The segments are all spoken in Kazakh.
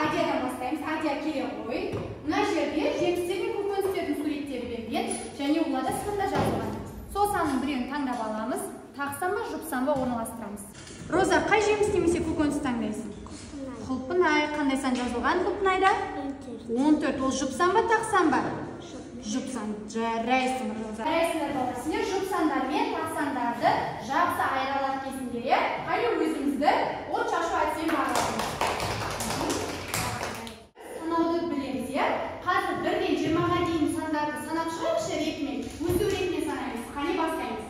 Адиядан бастаймыз. Адия, келе қой. Мына жерде жемістер мен көкөністердің суреттері берілген және оларда сан да жазылған. Сол санның біреуін таңдап аламыз. Тақ сан ба, жұп сан ба орналастырамыз. Роза, қай жеміс немесе көкөніс таңдайсың? Құлпынай. Қандай сан жазылған құлпынайда? 14. Ол жұп сан ба, тақ сан ба? Жұп сан. Жарайсың, Роза. Жарайсыңдар, балалар. Сендер жұп сандар мен тақ сандарды жақсы айыра алады екенсіңдер, иә? Қане, өзімізді от шашу әдісімен бағалаймыз. Санауды білеміз, иә? Қазір 1-ден 20-ға дейін сандарды санап шығайықшы ретімен. Өсу ретімен санаймыз. Қане, бастаймыз.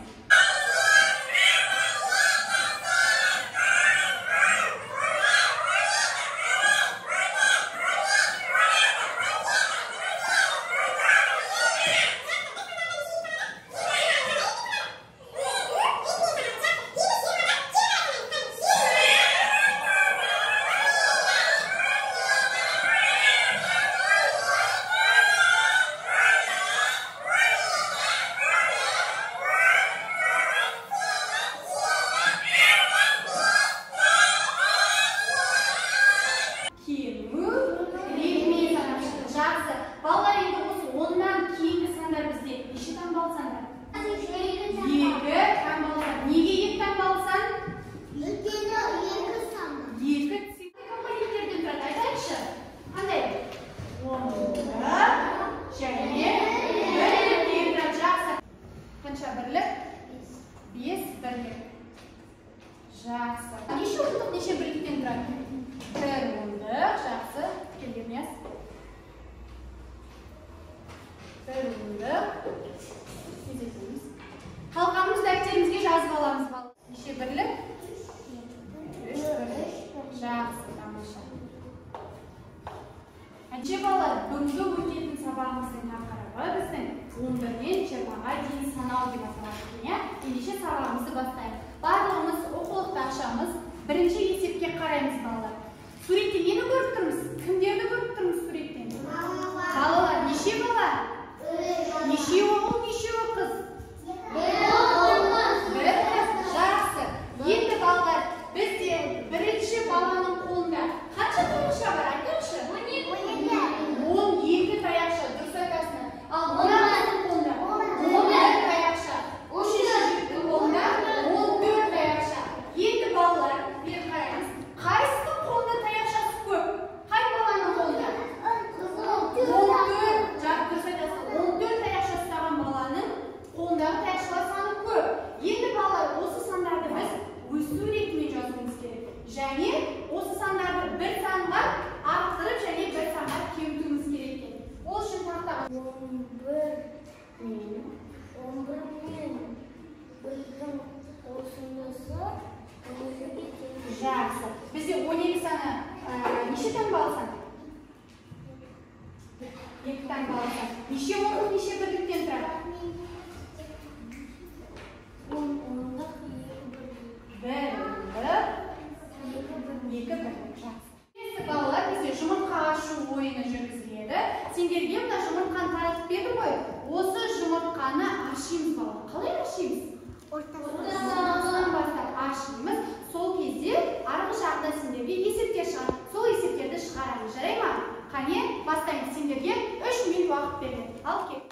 Жақсы. Неше ондық, неше бірліктен тұрады? 1 ондық, жақсы. Келгенес. 1 ондық. Кезектейміз. Қалғанымыз дәптерімізге жазып аламыз. Неше бірлік? 3 бірлік. Жақсы, тамаша. Әнше балалар, бүгінгі өтетін сабағымыздың тақырыбы біздің 11-ден 20-ға дейін санау деп аталады екен, иә? Ендеше сабағымызды бастайық. Барлығымыз оқулықты ашамыз. Бірінші есепке қараймыз, балалар. Суретте нені көріп тұрмыз? Кімдерді көріп тұрмыз суреттен? Балалар. Неше бала? Неше ұл, неше қыз? 1 қыз. Жақсы. Енді балалар, бізде бірінші баланың қолында қанша таяқша бар? Айтыңызшы. 12 таяқша. Дұрыс айтасың. Ал мына қыздың қолында 11 таяқша. Үшінші жігіттің қолында 14 таяқша. Енді балалар, бері қараймыз. Қайсының қолында таяқшасы көп? Қай баланың қолында? 14. Дұрыс айтасың. 14 таяқша ұстаған баланың қолындағы таяқшалар саны көп. Енді балалар, осы сандарды біз өсу ретімен жазуымыз керек. Және осы сандарды бір санға арттырып және бір санға кемітуіміз керек екен. Ол үшін тақтаға 11 мен 11 мен 1-дің қосындысы 12-ге тең. Жақсы. Бізде 12 саны неше таңбалы сан? 2 таңбалы сан. Неше ондық, неше бірліктен тұрады? 10 ондық, 2 бірлік. 1 ондық, 2 бірлік. Жақсы. Келесі балалар, бізде жұмыртқа ашу ойыны жүргізіледі. Сендерге мына жұмыртқаны таратып бердім ғой. Осы жұмыртқаны ашимыз, балалар. Қалай ашимыз? Ортасынан бастап ашимыз. Сол кезде арғы жағында сендерге есептер шығады. Сол есептерді шығарамыз, жарай ма? Қане, бастаймыз. Сендерге 3 минут уақыт беремін. Ал кет.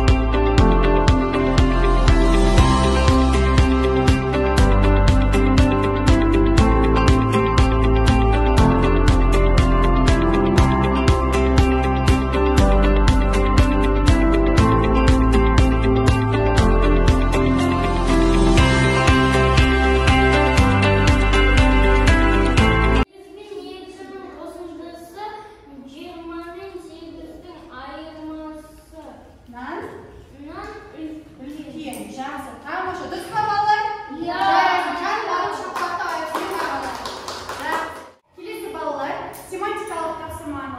Келесі балалар, тематикалық тапсырманы